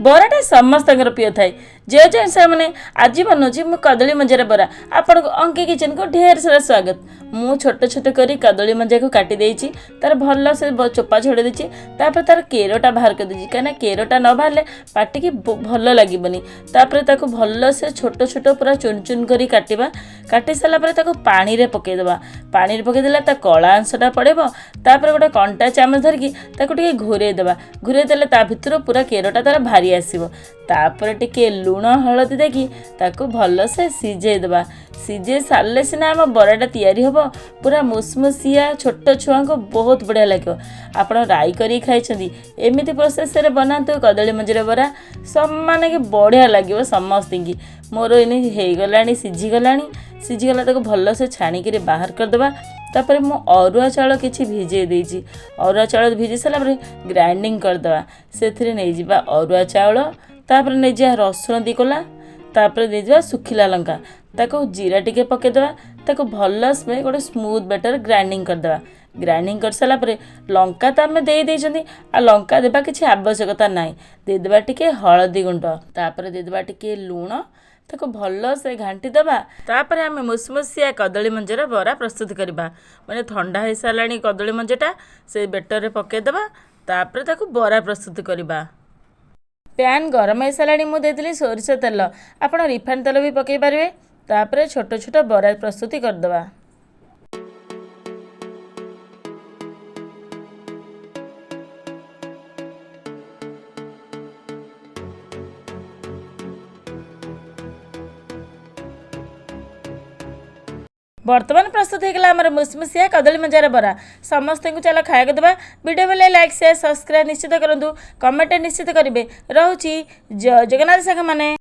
ବରାଟା ସମସ୍ତଙ୍କର ପ୍ରିୟ ଥାଏ। ଜୟ ଜୟ ସାଙ୍ଗମାନେ, ଆଜି ବନାଉଛି ମୁଁ କଦଳୀ ମଞ୍ଜାର ବରା। ଆପଣଙ୍କୁ ଅଙ୍କି କିଚେନକୁ ଢେର ସାରା ସ୍ୱାଗତ। ମୁଁ ଛୋଟ ଛୋଟ କରି କଦଳୀ ମଞ୍ଜାକୁ କାଟି ଦେଇଛି, ତାର ଭଲ ସେ ଚୋପା ଛଡ଼େଇ ଦେଇଛି। ତାପରେ ତାର କେରଟା ବାହାର କରିଦେଇଛି, କାହିଁକିନା କେରଟା ନ ବାହାରିଲେ ପାଟିକି ଭଲ ଲାଗିବନି। ତାପରେ ତାକୁ ଭଲସେ ଛୋଟ ଛୋଟ ପୁରା ଚୁନ ଚୁନ କରି କାଟିବା। କାଟି ସାରିଲା ପରେ ତାକୁ ପାଣିରେ ପକାଇଦେବା। ପାଣିରେ ପକାଇଦେଲେ ତା କଳା ଅଂଶଟା ପଳେଇବ। ତାପରେ ଗୋଟେ କଣ୍ଟା ଚାମଚ ଧରିକି ତାକୁ ଟିକେ ଘୋରେଇ ଦେବା। ଘୋରେଇ ଦେଲେ ତା ଭିତରୁ ପୁରା କେରଟା ତାର ବାହାରି ଆସିବ। ତାପରେ ଟିକେ ଲୁଣ ହଳଦୀ ଦେଇକି ତାକୁ ଭଲସେ ସିଝେଇ ଦେବା। ସିଝେଇ ସାରିଲେ ସିନା ଆମ ବରାଟା ତିଆରି ହେବ। ପୁରା ମୁସମୁସିଆ, ଛୋଟ ଛୁଆଙ୍କୁ ବହୁତ ବଢ଼ିଆ ଲାଗିବ। ଆପଣ ରାଇ କରିକି ଖାଇଛନ୍ତି, ଏମିତି ପ୍ରୋସେସରେ ବନାନ୍ତୁ କଦଳୀ ମଞ୍ଜିର ବରା, ସମାନେ କି ବଢ଼ିଆ ଲାଗିବ ସମସ୍ତିଙ୍କି। ମୋର ଏଇନେ ହେଇଗଲାଣି, ସିଝିଗଲାଣି। ସିଝିଗଲା, ତାକୁ ଭଲସେ ଛାଣିକିରି ବାହାର କରିଦେବା। ତାପରେ ମୁଁ ଅରୁଆ ଚାଉଳ କିଛି ଭିଜେଇ ଦେଇଛି। ଅରୁଆ ଚାଉଳ ଭିଜେଇ ସାରିଲା ପରେ ଗ୍ରାଇଣ୍ଡିଙ୍ଗ କରିଦେବା। ସେଥିରେ ନେଇଯିବା ଅରୁଆ ଚାଉଳ, ତାପରେ ନେଇଯିବା ରସୁଣ 2 କୋଲା, ତାପରେ ଦେଇଯିବା ଶୁଖିଲା ଲଙ୍କା, ତାକୁ ଜିରା ଟିକେ ପକାଇଦେବା। ତାକୁ ଭଲସେ ଗୋଟେ ସ୍ମୁଥ୍ ବେଟର୍ ଗ୍ରାଇଣ୍ଡିଙ୍ଗ କରିଦେବା। ଗ୍ରାଇଣ୍ଡିଙ୍ଗ କରିସାରିଲା ପରେ ଲଙ୍କା ତ ଆମେ ଦେଇ ଦେଇଛନ୍ତି, ଆଉ ଲଙ୍କା ଦେବା କିଛି ଆବଶ୍ୟକତା ନାହିଁ। ଦେଇଦେବା ଟିକେ ହଳଦୀ ଗୁଣ୍ଡ, ତାପରେ ଦେଇଦେବା ଟିକେ ଲୁଣ, ତାକୁ ଭଲସେ ଘାଣ୍ଟି ଦେବା। ତାପରେ ଆମେ ମୁସମୁସିଆ କଦଳୀ ମଞ୍ଜାର ବରା ପ୍ରସ୍ତୁତ କରିବା। ମାନେ ଥଣ୍ଡା ହେଇସାରିଲାଣି କଦଳୀ ମଞ୍ଜାଟା, ସେ ବେଟରରେ ପକାଇଦେବା। ତାପରେ ତାକୁ ବରା ପ୍ରସ୍ତୁତ କରିବା। ପ୍ୟାନ୍ ଗରମ ହେଇସାରିଲାଣି, ମୁଁ ଦେଇଥିଲି ସୋରିଷ ତେଲ, ଆପଣ ରିଫାଇନ୍ ତେଲ ବି ପକାଇ ପାରିବେ। ତାପରେ ଛୋଟ ଛୋଟ ବରା ପ୍ରସ୍ତୁତି କରିଦେବା। ବର୍ତ୍ତମାନ ପ୍ରସ୍ତୁତ ହେଇଗଲା ଆମର ମୁସମୁସିଆ କଦଳୀ ମଞ୍ଜାର ବରା। ସମସ୍ତଙ୍କୁ ଚାଲ ଖାଇବାକୁ ଦେବା। ଭିଡ଼ିଓ ଭଲ ଲାଇକ୍, ସେୟାର, ସବସ୍କ୍ରାଇବ୍ ନିଶ୍ଚିତ କରନ୍ତୁ, କମେଣ୍ଟ ନିଶ୍ଚିତ କରିବେ। ରହୁଛି, ଜୟ ଜଗନ୍ନାଥ ସାଙ୍ଗମାନେ।